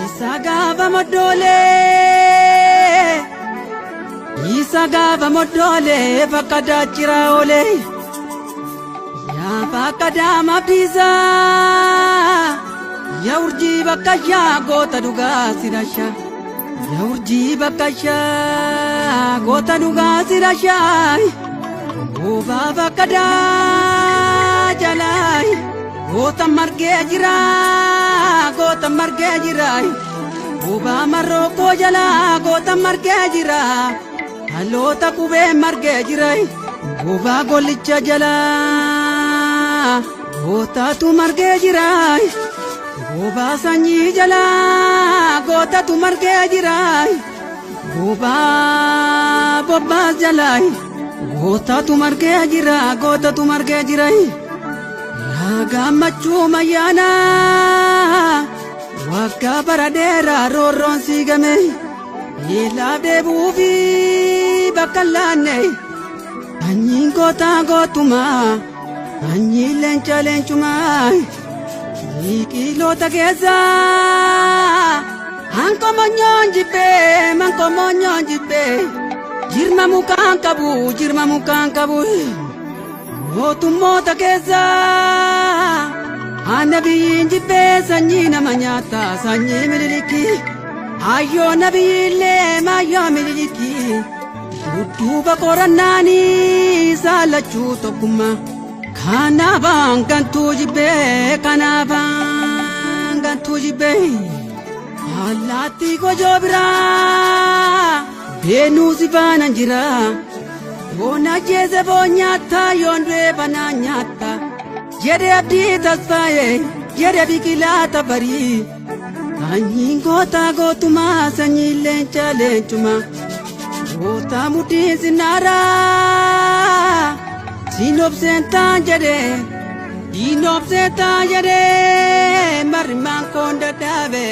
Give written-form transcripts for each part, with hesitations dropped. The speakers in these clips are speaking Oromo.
Isa gaafa moddoolee, isa gaafa moddoolee bakka daachira oolee, yaa bakka daama abdiisaa, yaa urjii bakka yaa goota dhugaa sirasha, yaa urjii bakka yaa goota dhugaa sirasha, goobaa bakka daa jalaa, goota margee jira, goota margee jira. Goobaa marrookoo jalaa goota margee jira. Haloota qubee margee jira. Goobaa gollicha jalaa gootatu margee jira. Goobaa sanyii jalaa gootatu margee jira. Goobaa bobbaas jalaa gootatu margee jira, gootatu margee jira. Yaa gammachuu mayyaanaa. Waggaa bara dheeraa roorroon siigame, miilaaf deebi'uu fi bakka hin laanne. Sanyiin gootaa gootumaa, sanyiin leenca leencumaa, biqiloota keessaa hankomonyoon jibbee, mankomonyoon jibbee, jirma mukaan qabu, jirma mukaan qabu, mootummoota keessaa. Ana biyyiin jibbee sanyii nama nyaata sanyii mililikii, ayyoo na biyyiillee maayyoo mililikii, dudduuba qorannaanii saalachuu tokkummaa. Kanaafaan gantuu jibbee, kanaafaan gantuu jibbee, allaattii gojoo biraa beenuu si faana jira. Yoon ajjeese foon nyaatta, yoon du'e banaa nyaatta. Jedhe abdii tasfaa'e, jedhe biqilaa tafarii. Sanyiin gootaa gootumaa, sanyiin leenca leencumaa. Goota mudhiin sinnaaraa, siin obseen taan jedhe, siin obseen taan jedhe, marrimaan koon dadhabe,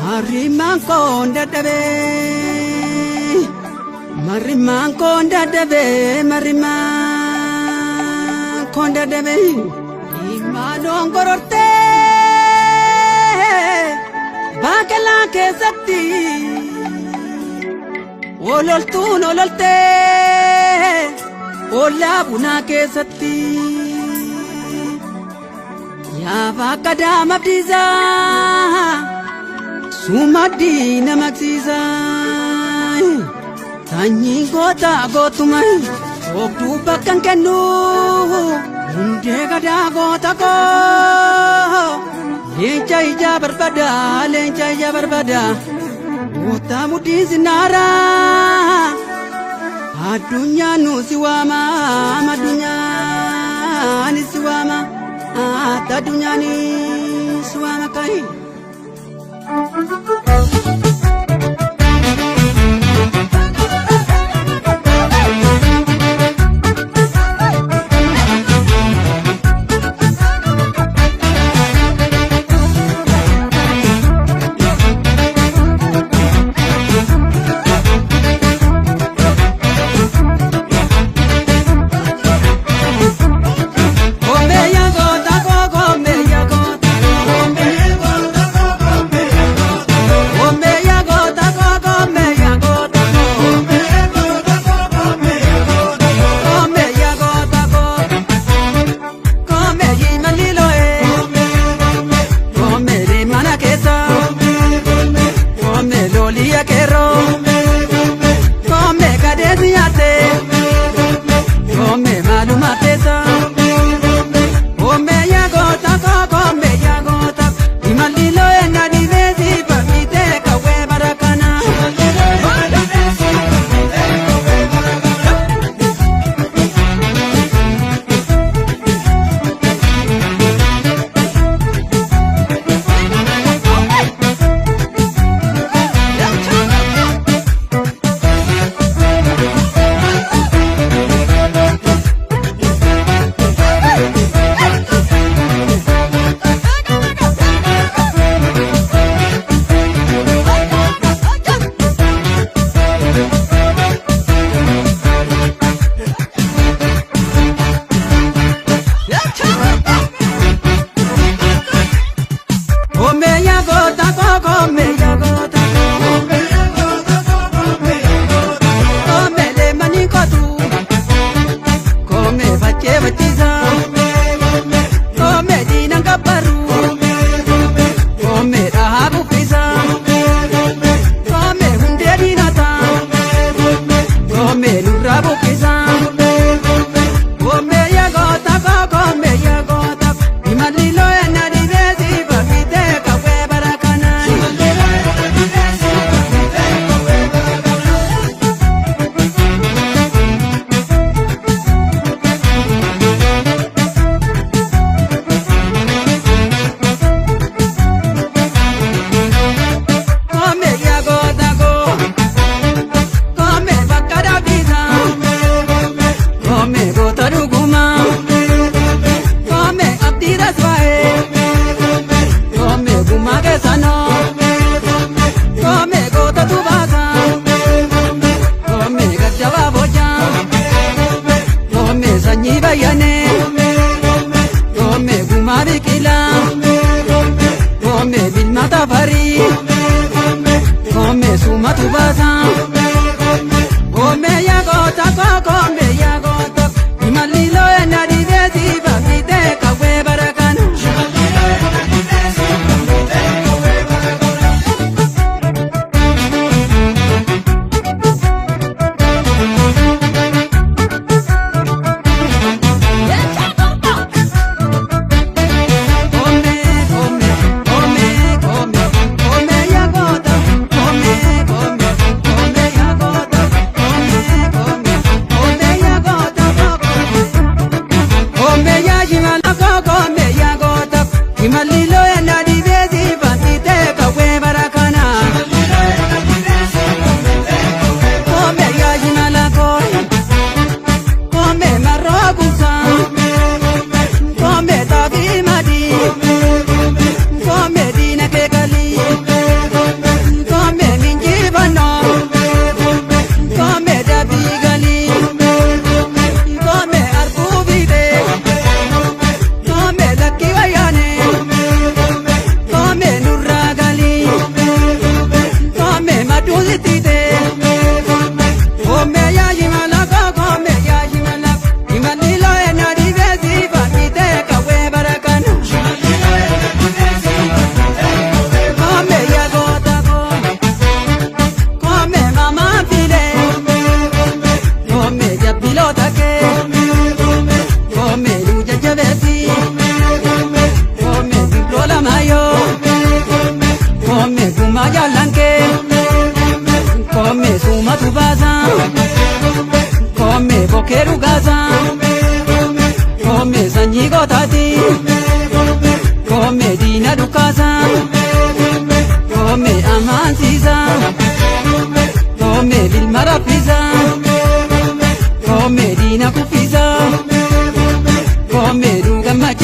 marrimaan koon dadhabe. Marrimaan koon dadhabe, marrimaan koon dadhabe. Ilmaanoon gorortee baaqelaa keessatti, ololtuun ololtee ollaa bunaa keessatti. Yaa bakka daama abdiisaa, sumaddii nama aksiisaa. Sanyiin gootaa gootuma, obduu bakka hin kennu, hundee gadaa goota koo. Leenca ijaa barbada, leenca ijaa barbada, goota mudhiin sinnaaraa. Addunyaan nu si waama, addunyaan si waama, addunyaan si waama kai. Gombeeya goota koo, gombeeya goota, gombeeya goota koo, gombeeya. Koomee goota koo koomee goota koo. Koomee leemanii kootu. Koomee faccee faccisaa. Koomee diina gabbaru. Koomee dhahaa buffisaa. Koomee hundee diinataa. Koomee nurraa buqqisaa. Koomee goota koo koomee goota. Imalli looyee na dhibee si bakkitee qawwee bara kanaan. Koomee goota koo. Koomee bakka dhaabbisaa. Koomee goota dhugumaa. Koomee abdii tasfaa'ee. Koomee gumaa keessanoo. Koomee goota tubaasaa. Koomee gajjabaa bocaa. Koomee sanyii bayyanee. Koomee gumaa biqilaa. Koomee bilma tafarii. Koomee sumatu baasaa. Koomee goota koo koomee goota. Imalli looyee na dhibee si bakkitee qawwee bara kana. Koomee koomee koomee koomee koomee yaa goota koomee koomee koomee yaa goota koomee koomee koomee yaa goota koomee yaa shimala koo koomee yaa goota imalli looyee na dhibee si bakkitee qawwee bara kana. Koomee yaa shimala koo koomee marroo kumsaa koomee xaafii madii. Koomee diina kee galii. Koomee minjifannoo. Koomee dabii galii. Koomee arguu fiixee. Koomee lakkii wayyaanee. Koomee nurraa galii. Koomee maduu sittiitee. Koomee yaa shimala koo koomee yaa shimala. Imalli looyee na dhibee si bakkitee qawwee bara kana. Koomee yaa goota koo. Koomee mamaa filee. Koomee jabbiloota kee. Koomee nu jajjabeessi. Koomee biqiloo lamayoo. Koomee gumaa jaallankee. Koomee suumatu baasaa. Koomee bokkee dhugaasaa. Koomee sanyii gootaati. Koomee diina dhukkaasaa. Koomee amaansiisaa. Koomee ilma raffisaa. Koomee diina kuffisaa. Koomee nu gammachiisaa.